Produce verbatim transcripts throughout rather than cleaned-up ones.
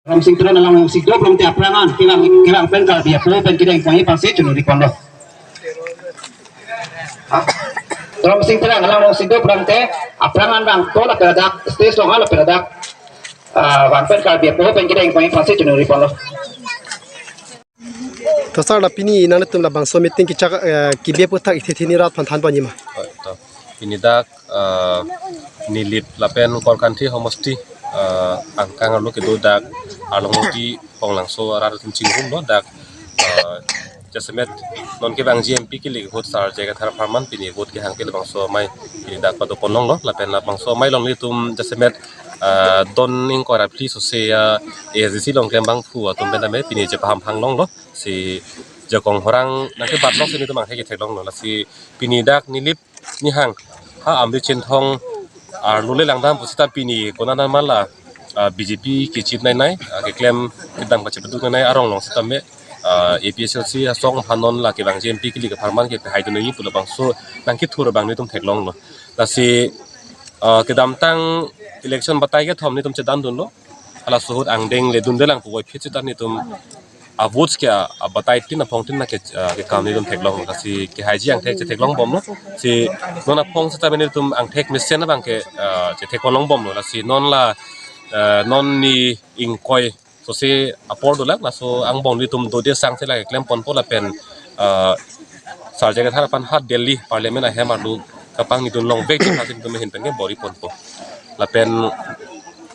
Ramsing Terang along si do prong te aprangan kevang kevang pen Karbi apo pen kedeng pon-i pasi chunuri ponlo. Ramsing Terang along si do prong te aprangan bang to lapen ladak stage along lapen ladak, ah, vang pen Karbi apo pen kedeng pon-i pasi chunuri ponlo. To sir, la pini nanglitum labangso meeting kechak, eh, kebi aputhak ithi thini rat aphan than pon-i ma? To, pini dak, eh, Nilip lapen Korkanthi homosti, eh, angkang arlo kedo dak Arlong Moti Konglangso arat atum chingrumlo dak, eh, jasemet non kevangji M P kili ahut Sir J I Kathar apharman pini vote kehang ke labangso amei pini dak pado ponlonglo lapen labangso amei along nelitum jasemet, eh, don ingkoi ra phli sose, eh, A S D C along klembangphu atum pen tame pini chepaham hanglonglo. Si jakong horang nangkebatlok si nelitum angthek ketheklonglo. Lasi pini dak Nilip Nihang ha Amri Chinthong arlo le langdam pusita pini konat an ma la, ah, B J P kechip nai nai, ah, keklem kedam kachepeduk nai nai arong along sitame, ah, A P H L C asong aphan non la kevangji M P kili apharman kepahai dun nangji pu labangso nangkethur abang nelitum theklonglo. Lasi, ah, kedamtang election batai kethom nelitum chedan dunlo. Halaso ahut angdeng le dunde lang puvoiphit sita nelitum a votes ke a, a batai tin aphong tin na ke, ah, kekam nelitum theklong. Lasi kehaiji angthek chetheklong bomlo. Si non aphong sita nelitum angthek mesen abang ke, ah, chetheklong bomlo. Lasi non la, ah, non ni ingkoi sose apor dolang, laso angbong nelitum dode sangse la keklem ponpo lapen, ah, Sir J I Kathar aphan ha Delhi Parliament ahem arlo kapangni dunlong vek chepha si nelitum ahin pen ke bor-i ponpo. Lapen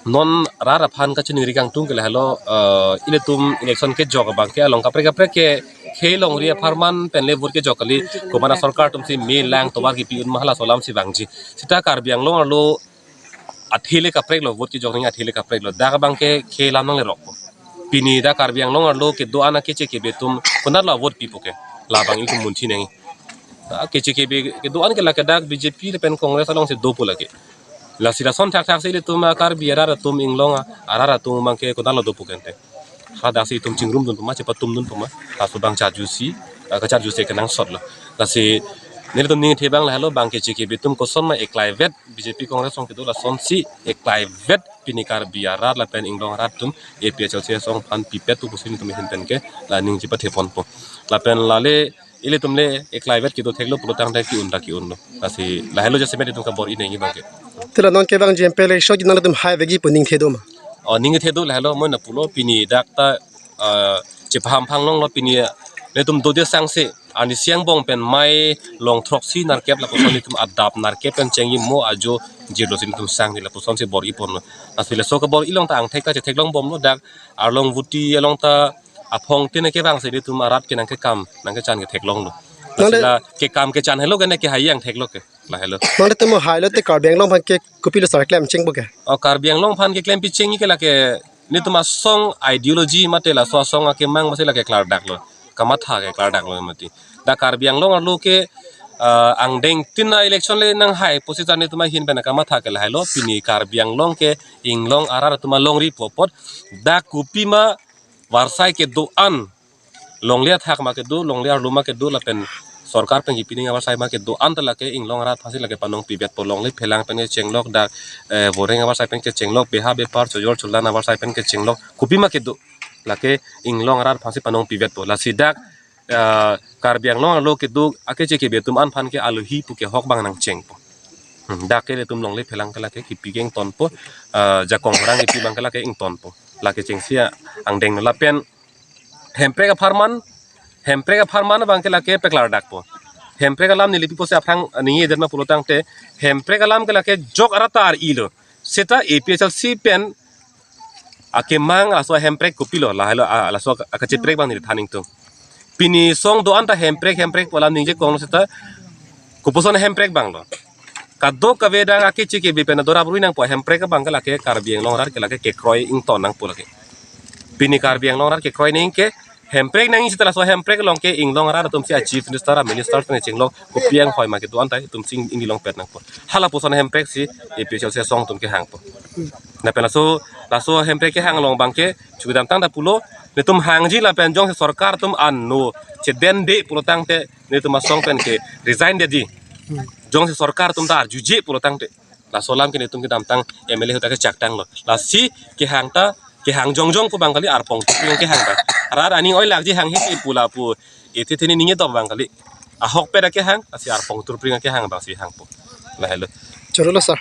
non rat aphan kachiningri kangtung ke lahelo, eh, ilitum election kejok abang ke along kaprek kaprek ke khei longri apharman pen le vote kejok kali, komat asorkar atum si me lang tovar kipi un ma halaso alam si vangji. Sita Karbi Anglong arlo athe le kaprek lo, vote kejok nangji athe le kaprek lo. Dak abang ke khei alam nanglerokpo. Pini dak Karbi Anglong arlo kedo-an akeche kebe atum konat lo vote pipo ke. Labang itum munthi nangji. Dak keche kebe kedo-an ke lake dak B J P lapen Congress along si dopo lake. Lasi lason thakthak si ilitum a Karbi arat atum inglong a, arat atum abang ke konat lo dopo ke ante. Hadak si itum chingrum dunpo ma, chepatum dunpo ma. Laso abang charjusi, ah, kacharjusi kenangsotlo. Lasi nelitum ningthe abang lahelo abang keche kebe atum koson ma eklaivet B J P Congress along kedo lasonsi eklaivet pini Karbi arat lapen inglong arat atum A P H L C asong aphan pipet pu pusi nelitum ahin pen ke la ning chepathe ponpo. Lapen lale ilitum le eklaivet kedo theklo pulotangte ke-un ta ke-unlo. Lasi lahelo jasemet itum kabor-i nangji abang ke. Tila non kevangji M P election nanglitum hai vekji pu ningthe do ma? Oh, ningthe do lahelo mo na pulo pini dak ta, ah, chepaham hanglonglo pini, ah, nelitum dode sangse arnisi angbong pen mei long throksi nerkep lapuson nelitum adap nerkep pen chengji mo ajo jirlo si nelitum sangji lapuson si bor-i ponlo. Lasi laso kabor-i along ta angthek ta chetheklong bomlo dak Arlong Voti along ta aphong tin kevang si nelitum arat ke nangkekam nangkechan ketheklonglo. Lasi nangli la kekam kechan helo ke ne kehai angthek lo ke. Lahelo. Nanglitum mo hailo te Karbi Anglong aphan ke kopilo sar klem chengpo ke? Oh, Karbi Anglong aphan keklem picheng ke lake nelitum asong ideology mate laso asong akemang masi lake klardaklo. Kamatha ke klardaklo mati. Dak Karbi Anglong arlo ke, ah, angdeng tin a-election le nanghai pusi ta nelitum ahin pen kamatha ke lahelo pini Karbi Anglong ke inglong arat atum alongri pu apot dak kopima varsai kedo-an longle athak ma kedo, longle arlo ma kedo, lapen sorkar pen kipi nangji avarsai ma kedo-an ta lake inglong arat aphansi lake panong pivetpo, longle phelang pen kechenglok dak, eh, voreng avarsai pen kechenglok, beha bepar chojor cholan avarsai pen kechenglok, kopima kedo lake inglong arat aphansi panong pivetpo. Lasi dak, eh, Karbi Anglong arlo kedo akeche kebe atum an aphan ke alohi pu kehok abang nangchengpo. Hmm, dak ke ilitum longle phelang ke lake kipi ke ingtonpo, eh, jakong horang kipi abang ke lake ingtonpo. Lake chengsi angdeng lapen hemprek apharman, hemprek apharman abang ke lake peklardakpo. Hemprek alam neli pipo si aphrang ningjedet ma pulotangte, hemprek alam ke lake jok arat ta ar-ilo. Seta A P H L C pen akemang laso hemprek kopilo lahelo, ah, laso akacheprek abang neli than ingtung. Pini song do-an ta hemprek hemprek pu alam ningje konglo seta kopuson hemprek abang lo. Kadokave dak akeche kebe pen adorap rui nangpo hemprek abang ke lake Karbi Anglong arat ke lake kekroi ington nangpo lake. Pini Karbi Anglong arat kekroi nangji ke hemprek nangji seta laso hemprek along ke inglong arat atum si a chief minister a minister pen chenglok kopi anghoi ma kedo-an ta itum si ingni longpet nangpo. Halapuson hemprek si A P H L C asong atum kehangpo. Lapen laso, laso hemprek kehang along abang ke chukidamtang ta pulo, nelitum hangji lapen jongsi sorkar atum ano chedende pulotangte nelitum asong pen ke resign detji. Jongsi sorkar atum ta arjuje pulotangte. Laso alam ke nelitum kedamtang M L A ahut ta kechaktanglo. Lasi kehang ta Kehang jongjong pu abang kali, arpong turpring kehang abang. Arat aning oi lakji hanghe pu lapu. Ithe thenei ning edop abang kali. Ahokpet akehang, lasi arpong turpring akehang abang si hangpo. Lahelo. Chorolo sir.